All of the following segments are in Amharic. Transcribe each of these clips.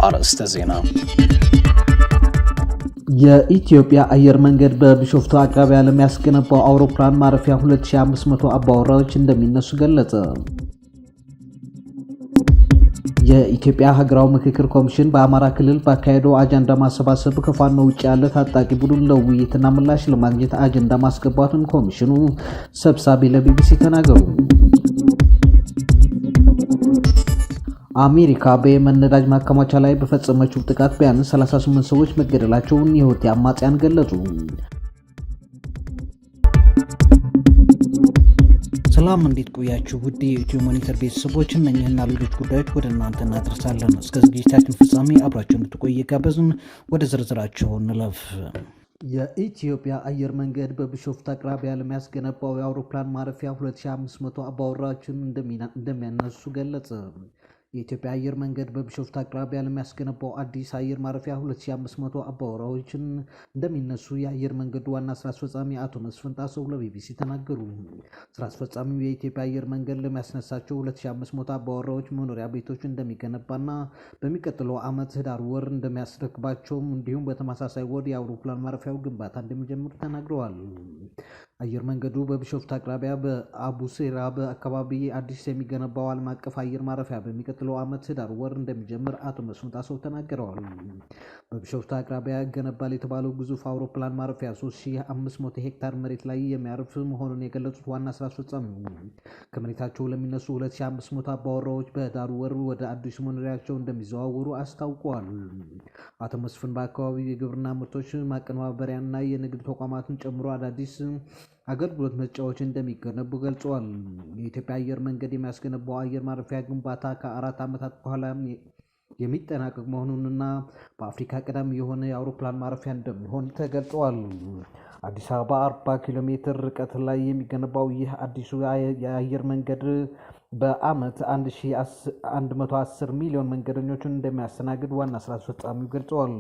አርዕስተ ዜና። የኢትዮጵያ አየር መንገድ በቢሾፍቱ አቅራቢያ ለሚያስገነባው አውሮፕላን ማረፊያ 2500 አባወራዎች እንደሚነሱ ገለጸ። የኢትዮጵያ ሀገራዊ ምክክር ኮሚሽን በአማራ ክልል ባካሄደው አጀንዳ ማሰባሰብ ከፋኖ ውጭ ያለ ታጣቂ ቡድን ለውይይትና ምላሽ ለማግኘት አጀንዳ ማስገባቱን ኮሚሽኑ ሰብሳቢ ለቢቢሲ ተናገሩ። አሜሪካ በየመን ነዳጅ ማከማቻ ላይ በፈጸመችው ጥቃት ቢያንስ 38 ሰዎች መገደላቸውን የሁቲ አማጽያን ገለጹ። ሰላም፣ እንዴት ቆያችሁ? ውድ የኢትዮ ሞኒተር ቤተሰቦች፣ እነኝህና ሌሎች ጉዳዮች ወደ እናንተ እናደርሳለን። እስከ ዝግጅታችን ፍጻሜ አብራችሁ እንድትቆይ ጋበዝን። ወደ ዝርዝራቸው እንለፍ። የኢትዮጵያ አየር መንገድ በቢሾፍቱ አቅራቢያ ለሚያስገነባው የአውሮፕላን ማረፊያ 2500 አባወራዎችን እንደሚያነሱ ገለጸ። የኢትዮጵያ አየር መንገድ በቢሾፍቱ አቅራቢያ ለሚያስገነባው አዲስ አየር ማረፊያ 2500 አባወራዎችን እንደሚነሱ የአየር መንገዱ ዋና ስራ አስፈጻሚ አቶ መስፍን ጣሰው ለቢቢሲ ተናገሩ። ስራ አስፈጻሚው የኢትዮጵያ አየር መንገድ ለሚያስነሳቸው 2500 አባወራዎች መኖሪያ ቤቶች እንደሚገነባና በሚቀጥለው ዓመት ህዳር ወር እንደሚያስረክባቸውም እንዲሁም በተመሳሳይ ወር የአውሮፕላን ማረፊያው ግንባታ እንደሚጀምር ተናግረዋል። አየር መንገዱ በቢሾፍቱ አቅራቢያ በአቡሴራ በአካባቢ አዲስ የሚገነባው ዓለም አቀፍ አየር ማረፊያ በሚቀጥለው ዓመት ህዳር ወር እንደሚጀምር አቶ መስፍን ጣሰው ተናግረዋል። በቢሾፍቱ አቅራቢያ ይገነባል የተባለው ግዙፍ አውሮፕላን ማረፊያ 3500 ሄክታር መሬት ላይ የሚያርፍ መሆኑን የገለጹት ዋና ስራ አስፈጻሚው ከመሬታቸው ለሚነሱ 2500 አባወራዎች በህዳር ወር ወደ አዲሱ መኖሪያቸው እንደሚዘዋወሩ አስታውቀዋል። አቶ መስፍን በአካባቢው የግብርና ምርቶች ማቀነባበሪያና የንግድ ተቋማትን ጨምሮ አዳዲስ አገልግሎት መስጫዎች እንደሚገነቡ ገልጸዋል። የኢትዮጵያ አየር መንገድ የሚያስገነባው አየር ማረፊያ ግንባታ ከ4 ዓመታት በኋላ የሚጠናቀቅ መሆኑንና በአፍሪካ ቀዳሚ የሆነ የአውሮፕላን ማረፊያ እንደሚሆን ተገልጿል። አዲስ አበባ 40 ኪሎ ሜትር ርቀት ላይ የሚገነባው ይህ አዲሱ የአየር መንገድ በዓመት 110 ሚሊዮን መንገደኞችን እንደሚያስተናግድ ዋና ስራ አስፈጻሚው ገልጸዋል።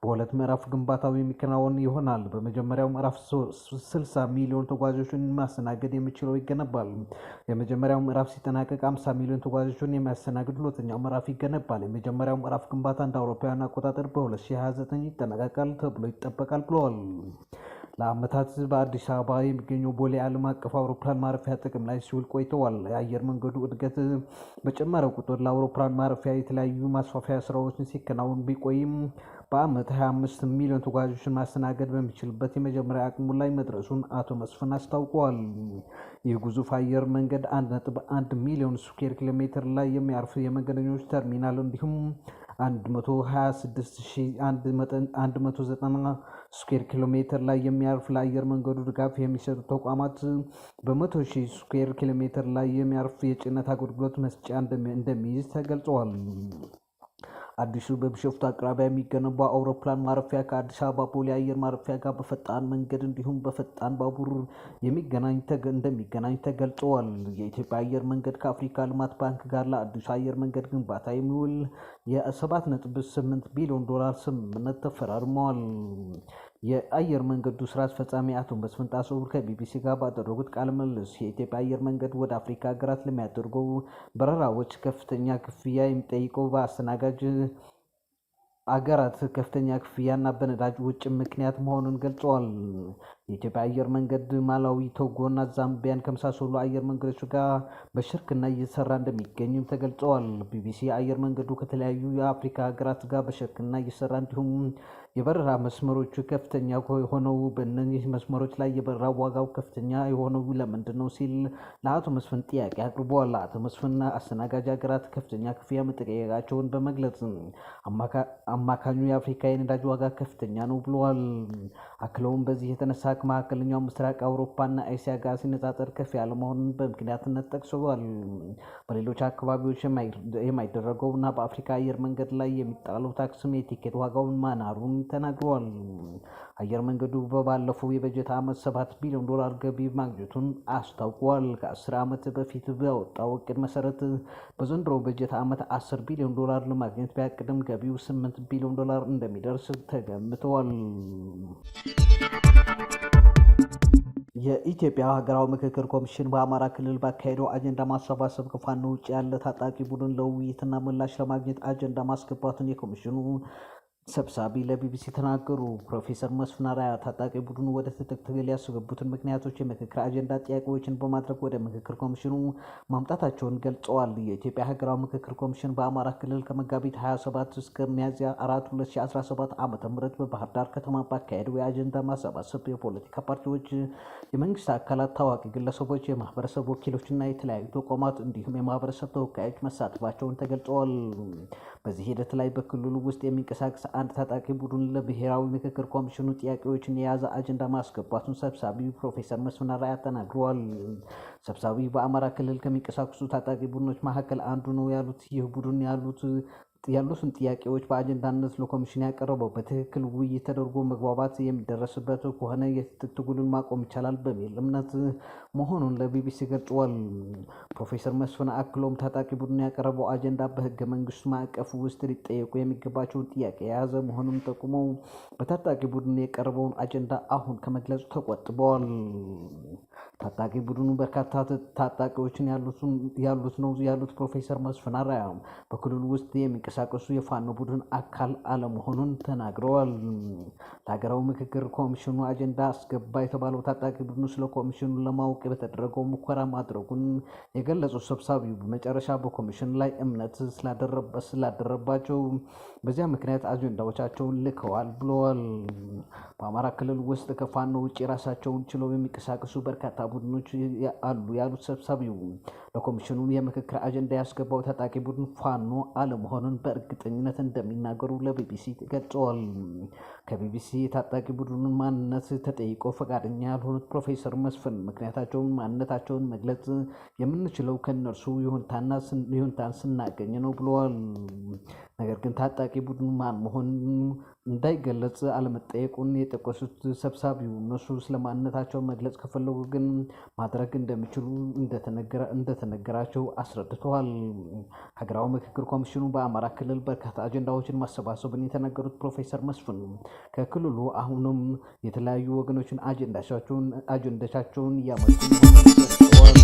በሁለት ምዕራፍ ግንባታው የሚከናወን ይሆናል። በመጀመሪያው ምዕራፍ 60 ሚሊዮን ተጓዦችን ማስተናገድ የሚችለው ይገነባል። የመጀመሪያው ምዕራፍ ሲጠናቀቅ 50 ሚሊዮን ተጓዦችን የሚያስተናግድ ሁለተኛው ምዕራፍ ይገነባል። የመጀመሪያው ምዕራፍ ግንባታ እንደ አውሮፓውያን አቆጣጠር በ2029 ይጠናቀቃል ተብሎ ይጠበቃል ብለዋል። ለዓመታት በአዲስ አበባ የሚገኘው ቦሌ ዓለም አቀፍ አውሮፕላን ማረፊያ ጥቅም ላይ ሲውል ቆይተዋል። የአየር መንገዱ እድገት በጨመረ ቁጥር ለአውሮፕላን ማረፊያ የተለያዩ ማስፋፊያ ስራዎችን ሲከናወን ቢቆይም በዓመት 25 ሚሊዮን ተጓዦችን ማስተናገድ በሚችልበት የመጀመሪያ አቅሙ ላይ መድረሱን አቶ መስፍን አስታውቀዋል። ይህ ግዙፍ አየር መንገድ 1.1 ሚሊዮን ስኩዌር ኪሎ ሜትር ላይ የሚያርፍ የመንገደኞች ተርሚናል እንዲሁም 126190 ስኩዌር ኪሎ ሜትር ላይ የሚያርፍ ለአየር መንገዱ ድጋፍ የሚሰጡ ተቋማት፣ በ100,000 ስኩዌር ኪሎ ሜትር ላይ የሚያርፍ የጭነት አገልግሎት መስጫ እንደሚይዝ ተገልጸዋል። አዲሱ በቢሾፍቱ አቅራቢያ የሚገነባው አውሮፕላን ማረፊያ ከአዲስ አበባ ቦሌ አየር ማረፊያ ጋር በፈጣን መንገድ እንዲሁም በፈጣን ባቡር እንደሚገናኝ ተገልጸዋል። የኢትዮጵያ አየር መንገድ ከአፍሪካ ልማት ባንክ ጋር ለአዲሱ አየር መንገድ ግንባታ የሚውል የ7.8 ቢሊዮን ዶላር ስምምነት ተፈራርመዋል። የአየር መንገዱ ስራ አስፈጻሚ አቶ መስፍን ጣሰው ከቢቢሲ ጋር ባደረጉት ቃለ ምልልስ የኢትዮጵያ አየር መንገድ ወደ አፍሪካ ሀገራት ለሚያደርገው በረራዎች ከፍተኛ ክፍያ የሚጠይቀው በአስተናጋጅ አገራት ከፍተኛ ክፍያና በነዳጅ ወጪ ምክንያት መሆኑን ገልጸዋል። የኢትዮጵያ አየር መንገድ ማላዊ፣ ቶጎና ዛምቢያን ከመሳሰሉ አየር መንገዶች ጋር በሽርክና እየሰራ እንደሚገኝም ተገልጸዋል። ቢቢሲ አየር መንገዱ ከተለያዩ የአፍሪካ ሀገራት ጋር በሽርክና እየሰራ እንዲሁም የበረራ መስመሮቹ ከፍተኛ የሆነው በእነዚህ መስመሮች ላይ የበረራ ዋጋው ከፍተኛ የሆነው ለምንድን ነው ሲል ለአቶ መስፍን ጥያቄ አቅርበዋል። አቶ መስፍን አስተናጋጅ ሀገራት ከፍተኛ ክፍያ መጠየቃቸውን በመግለጽ አማካኙ የአፍሪካ የነዳጅ ዋጋ ከፍተኛ ነው ብለዋል። አክለውም በዚህ የተነሳ ከመካከለኛው ምስራቅ አውሮፓና ኤስያ ጋር ሲነጻጸር ከፍ ያለ መሆኑን በምክንያትነት ጠቅሰዋል። በሌሎች አካባቢዎች የማይደረገው እና በአፍሪካ አየር መንገድ ላይ የሚጣለው ታክስም የቲኬት ዋጋውን ማናሩን ተናግረዋል። አየር መንገዱ በባለፈው የበጀት ዓመት $7 ቢሊዮን ገቢ ማግኘቱን አስታውቋል። ከ10 ዓመት በፊት በወጣው እቅድ መሰረት በዘንድሮ በጀት ዓመት $10 ቢሊዮን ለማግኘት ቢያቅድም ገቢው $8 ቢሊዮን እንደሚደርስ ተገምተዋል። የኢትዮጵያ ሀገራዊ ምክክር ኮሚሽን በአማራ ክልል ባካሄደው አጀንዳ ማሰባሰብ ከፋኖ ውጭ ያለ ታጣቂ ቡድን ለውይይትና ምላሽ ለማግኘት አጀንዳ ማስገባቱን የኮሚሽኑ ሰብሳቢ ለቢቢሲ ተናገሩ። ፕሮፌሰር መስፍን አርአያ ታጣቂ ቡድኑ ወደ ትጥቅ ትግል ያስገቡትን ምክንያቶች የምክክር አጀንዳ ጥያቄዎችን በማድረግ ወደ ምክክር ኮሚሽኑ ማምጣታቸውን ገልጸዋል። የኢትዮጵያ ሀገራዊ ምክክር ኮሚሽን በአማራ ክልል ከመጋቢት 27 እስከ ሚያዝያ 4 2017 ዓ.ም በባህር ዳር ከተማ ባካሄደው የአጀንዳ ማሰባሰብ የፖለቲካ ፓርቲዎች፣ የመንግስት አካላት፣ ታዋቂ ግለሰቦች፣ የማህበረሰብ ወኪሎችና የተለያዩ ተቋማት እንዲሁም የማህበረሰብ ተወካዮች መሳተፋቸውን ተገልጸዋል። በዚህ ሂደት ላይ በክልሉ ውስጥ የሚንቀሳቀስ አንድ ታጣቂ ቡድን ለብሔራዊ ምክክር ኮሚሽኑ ጥያቄዎችን የያዘ አጀንዳ ማስገባቱን ሰብሳቢው ፕሮፌሰር መስፍን አርአያ ተናግረዋል። ሰብሳቢው በአማራ ክልል ከሚንቀሳቀሱ ታጣቂ ቡድኖች መካከል አንዱ ነው ያሉት ይህ ቡድን ያሉትን ጥያቄዎች በአጀንዳነት ለኮሚሽኑ ያቀረበው በትክክል ውይይት ተደርጎ መግባባት የሚደረስበት ከሆነ የትጥቅ ትግሉን ማቆም ይቻላል በሚል እምነት መሆኑን ለቢቢሲ ገልጿል። ፕሮፌሰር መስፍን አክሎም ታጣቂ ቡድኑ ያቀረበው አጀንዳ በህገ መንግስቱ ማዕቀፍ ውስጥ ሊጠየቁ የሚገባቸውን ጥያቄ የያዘ መሆኑን ጠቁመው በታጣቂ ቡድኑ የቀረበውን አጀንዳ አሁን ከመግለጹ ተቆጥበዋል። ታጣቂ ቡድኑ በርካታ ታጣቂዎችን ያሉት ነው ያሉት ፕሮፌሰር መስፍን አርአያ በክልሉ ውስጥ የሚንቀሳቀሱ የፋኖ ቡድን አካል አለመሆኑን ተናግረዋል። ለሀገራዊ ምክክር ኮሚሽኑ አጀንዳ አስገባ የተባለው ታጣቂ ቡድኑ ስለ ኮሚሽኑ ለማወቅ በተደረገው ሙከራ ማድረጉን የገለጹት ሰብሳቢው በመጨረሻ በኮሚሽኑ ላይ እምነት ስላደረባቸው በዚያ ምክንያት አጀንዳዎቻቸውን ልከዋል ብለዋል። በአማራ ክልል ውስጥ ከፋኖ ውጭ ራሳቸውን ችለው የሚንቀሳቀሱ በርካታ ቡድኖች አሉ ያሉት ሰብሳቢው ለኮሚሽኑ የምክክር አጀንዳ ያስገባው ታጣቂ ቡድን ፋኖ አለመሆኑን በእርግጠኝነት እንደሚናገሩ ለቢቢሲ ገልጸዋል። ከቢቢሲ የታጣቂ ቡድኑን ማንነት ተጠይቆ ፈቃደኛ ያልሆኑት ፕሮፌሰር መስፍን ምክንያታቸውን ማንነታቸውን መግለጽ የምንችለው ከእነርሱ ይሁንታን ስናገኝ ነው ብለዋል። ነገር ግን ታጣቂ ቡድኑ ማን መሆኑን እንዳይገለጽ አለመጠየቁን የጠቀሱት ሰብሳቢው እነሱ ስለማንነታቸው መግለጽ ከፈለጉ ግን ማድረግ እንደሚችሉ እንደተነገራቸው አስረድተዋል። ሀገራዊ ምክክር ኮሚሽኑ በአማራ ክልል በርካታ አጀንዳዎችን ማሰባሰቡን የተናገሩት ፕሮፌሰር መስፍን ከክልሉ አሁንም የተለያዩ ወገኖችን አጀንዳቻቸውን እያመጡ መሆኑን ገልጸዋል።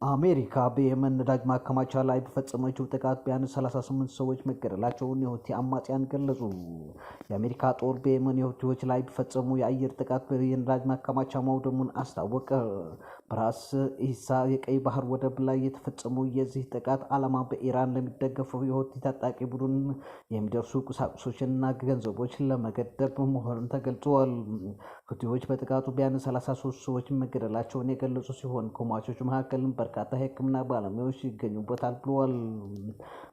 አሜሪካ በየመን ነዳጅ ማከማቻ ላይ በፈጸመችው ጥቃት ቢያንስ 38 ሰዎች መገደላቸውን የሁቲ አማጽያን ገለጹ። የአሜሪካ ጦር በየመን የሁቲዎች ላይ በፈጸሙ የአየር ጥቃት የነዳጅ ማከማቻ ማውደሙን አስታወቀ። በራስ ኢሳ የቀይ ባህር ወደብ ላይ የተፈጸመው የዚህ ጥቃት ዓላማ በኢራን ለሚደገፈው የሁቲ ታጣቂ ቡድን የሚደርሱ ቁሳቁሶችንና ገንዘቦችን ለመገደብ መሆኑን ተገልጿል። ሁቲዎች በጥቃቱ ቢያንስ 33 ሰዎች መገደላቸውን የገለጹ ሲሆን ከሟቾቹ መካከልም በርካታ የሕክምና ባለሙያዎች ይገኙበታል ብለዋል።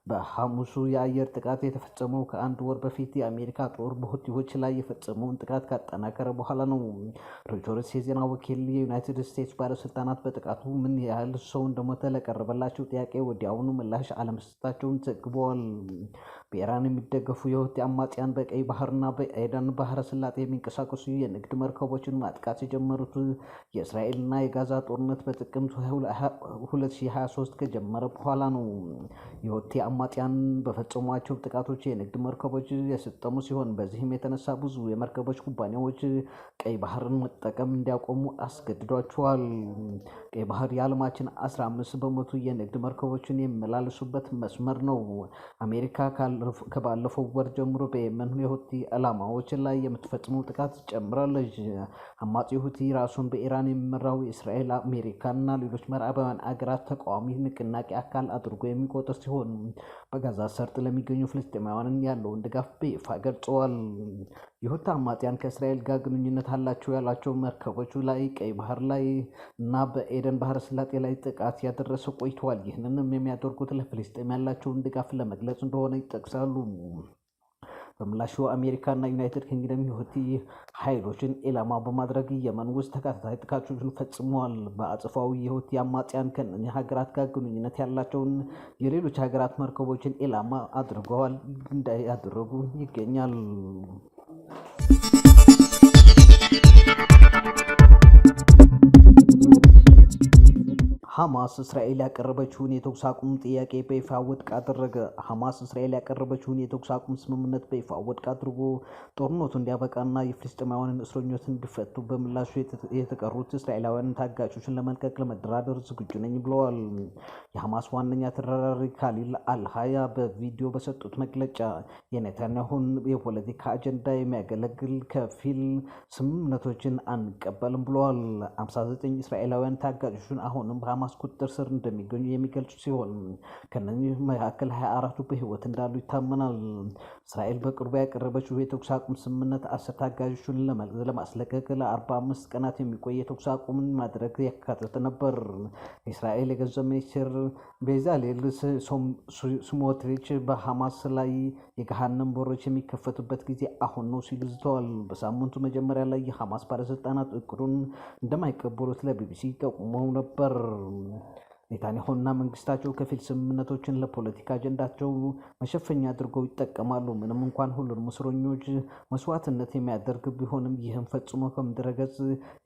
በሐሙሱ የአየር ጥቃት የተፈጸመው ከአንድ ወር በፊት የአሜሪካ ጦር በሁቲዎች ላይ የፈጸመውን ጥቃት ካጠናከረ በኋላ ነው። ሮይተርስ የዜና ወኪል የዩናይትድ ስቴትስ ባለስልጣናት በጥቃቱ ምን ያህል ሰው እንደሞተ ለቀረበላቸው ጥያቄ ወዲያውኑ ምላሽ አለመስጠታቸውን ዘግበዋል። በኢራን የሚደገፉ የሁቲ አማጽያን በቀይ ባህርና በኤደን ባህረ ሰላጤ የሚንቀሳቀሱ የንግድ መርከቦችን ማጥቃት የጀመሩት የእስራኤልና የጋዛ ጦርነት በጥቅምት 2023 ከጀመረ በኋላ ነው። የሁቲ አማጽያን በፈጸሟቸው ጥቃቶች የንግድ መርከቦች የሰጠሙ ሲሆን በዚህም የተነሳ ብዙ የመርከቦች ኩባንያዎች ቀይ ባህርን መጠቀም እንዲያቆሙ አስገድዷቸዋል። ቀይ ባህር የዓለማችን 15% የንግድ መርከቦችን የሚመላለሱበት መስመር ነው። አሜሪካ ከባለፈው ወር ጀምሮ በየመን የሁቲ ዓላማዎች ላይ የምትፈጽመው ጥቃት ጨምራለች። አማጺ ሁቲ ራሱን በኢራን የሚመራው የእስራኤል፣ አሜሪካና ሌሎች ምዕራባውያን አገራት ተቃዋሚ ንቅናቄ አካል አድርጎ የሚቆጥር ሲሆን በጋዛ ሰርጥ ለሚገኙ ፍልስጤማውያን ያለውን ድጋፍ በይፋ ገልጸዋል። የሁቲ አማጽያን ከእስራኤል ጋር ግንኙነት አላቸው ያሏቸው መርከቦቹ ላይ ቀይ ባህር ላይ እና በኤደን ባህረ ሰላጤ ላይ ጥቃት ያደረሰ ቆይተዋል። ይህንንም የሚያደርጉት ለፍልስጤም ያላቸውን ድጋፍ ለመግለጽ እንደሆነ ይጠቅሳሉ። በምላሹ አሜሪካና ዩናይትድ ኪንግደም የሁቲ ኃይሎችን ኢላማ በማድረግ የመን ውስጥ ተከታታይ ጥቃቶችን ፈጽመዋል። በአጸፋው የሁቲ አማጽያን ከእነኚህ ሀገራት ጋር ግንኙነት ያላቸውን የሌሎች ሀገራት መርከቦችን ኢላማ አድርገዋል እንዳያደረጉ ይገኛል። ሐማስ እስራኤል ያቀረበችውን የተኩስ አቁም ጥያቄ በይፋ ውድቅ አደረገ። ሐማስ እስራኤል ያቀረበችውን የተኩስ አቁም ስምምነት በይፋ ውድቅ አድርጎ ጦርነቱ እንዲያበቃና የፍልስጤማውያንን እስረኞች እንዲፈቱ በምላሹ የተቀሩት እስራኤላውያን ታጋቾችን ለመልቀቅ ለመደራደር ዝግጁ ነኝ ብለዋል። የሐማስ ዋነኛ ተደራዳሪ ካሊል አልሃያ በቪዲዮ በሰጡት መግለጫ የኔታንያሁን የፖለቲካ አጀንዳ የሚያገለግል ከፊል ስምምነቶችን አንቀበልም ብለዋል። 59 እስራኤላውያን ታጋቾችን አሁንም በሐማስ ቁጥጥር ስር እንደሚገኙ የሚገልጹ ሲሆን ከነዚህ መካከል 24ቱ በሕይወት እንዳሉ ይታመናል። እስራኤል በቅርቡ ያቀረበችው የተኩስ አቁም ስምምነት 10 ታጋቾችን ለማስለቀቅ ለ45 ቀናት የሚቆይ የተኩስ አቁምን ማድረግ ያካተተ ነበር። የእስራኤል የገንዘብ ሚኒስትር ቤዛሌል ስሞትሪች በሐማስ ላይ የገሃነም በሮች የሚከፈቱበት ጊዜ አሁን ነው ሲሉ ዝተዋል። በሳምንቱ መጀመሪያ ላይ የሐማስ ባለስልጣናት እቅዱን እንደማይቀበሉት ለቢቢሲ ጠቁመው ነበር። ኔታንያሁና መንግስታቸው ከፊል ስምምነቶችን ለፖለቲካ አጀንዳቸው መሸፈኛ አድርገው ይጠቀማሉ። ምንም እንኳን ሁሉንም እስረኞች መስዋዕትነት የሚያደርግ ቢሆንም ይህም ፈጽሞ ከምድረገጽ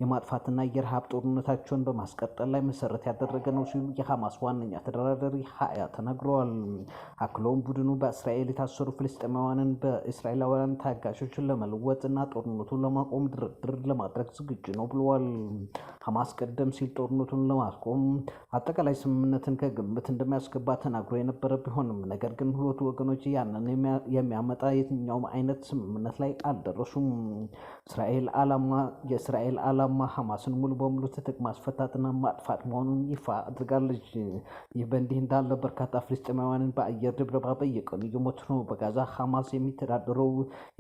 የማጥፋትና የረሃብ ጦርነታቸውን በማስቀጠል ላይ መሰረት ያደረገ ነው ሲሉ የሐማስ ዋነኛ ተደራዳሪ ሀያ ተናግረዋል። አክለውም ቡድኑ በእስራኤል የታሰሩ ፍልስጤማውያንን በእስራኤላውያን ታጋቾችን ለመለወጥ እና ጦርነቱን ለማቆም ድርድር ለማድረግ ዝግጁ ነው ብለዋል። ሐማስ ቀደም ሲል ጦርነቱን ለማስቆም አጠቃላይ ስምምነትን ከግምት እንደሚያስገባ ተናግሮ የነበረ ቢሆንም ነገር ግን ሁለቱ ወገኖች ያንን የሚያመጣ የትኛውም አይነት ስምምነት ላይ አልደረሱም። የእስራኤል ዓላማ ሐማስን ሙሉ በሙሉ ትጥቅ ማስፈታትና ማጥፋት መሆኑን ይፋ አድርጋለች። ይህ በእንዲህ እንዳለ በርካታ ፍልስጤማውያንን በአየር ድብደባ በየቀኑ እየሞቱ ነው። በጋዛ ሐማስ የሚተዳደረው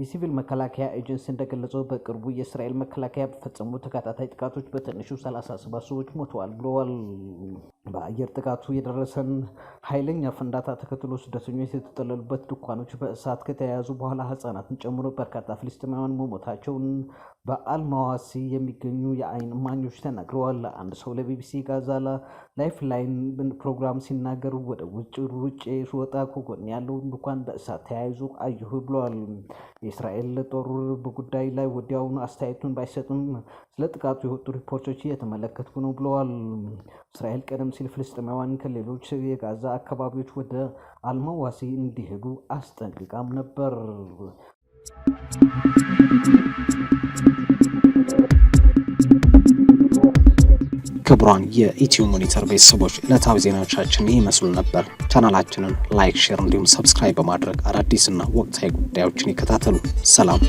የሲቪል መከላከያ ኤጀንሲ እንደገለጸው በቅርቡ የእስራኤል መከላከያ በፈጸሙ ተከታታይ ጥቃቶች በትንሹ 37 ሰዎች ሞተዋል ብለዋል። በአየር ጥቃቱ የደረሰን ኃይለኛ ፍንዳታ ተከትሎ ስደተኞች የተጠለሉበት ድንኳኖች በእሳት ከተያያዙ በኋላ ሕጻናትን ጨምሮ በርካታ ፍልስጤማውያን መሞታቸውን በአልማዋሲ የሚገኙ የአይን እማኞች ተናግረዋል። አንድ ሰው ለቢቢሲ ጋዛ ላይፍ ላይን ፕሮግራም ሲናገሩ ወደ ውጭ ሩጬ ስወጣ ከጎን ያለው ድንኳን በእሳት ተያይዞ አየሁ ብለዋል። የእስራኤል ጦር በጉዳይ ላይ ወዲያውኑ አስተያየቱን ባይሰጥም ስለ ጥቃቱ የወጡ ሪፖርቶች እየተመለከትኩ ነው ብለዋል። እስራኤል ቀደም ሲል ፍልስጤማውያን ከሌሎች የጋዛ አካባቢዎች ወደ አልማዋሲ እንዲሄዱ አስጠንቅቃም ነበር። ክቡራን የኢትዮ ሞኒተር ቤተሰቦች ዕለታዊ ዜናዎቻችን ይህ ይመስሉ ነበር። ቻናላችንን like፣ share እንዲሁም subscribe በማድረግ አዳዲስና ወቅታዊ ጉዳዮችን ይከታተሉ። ሰላም።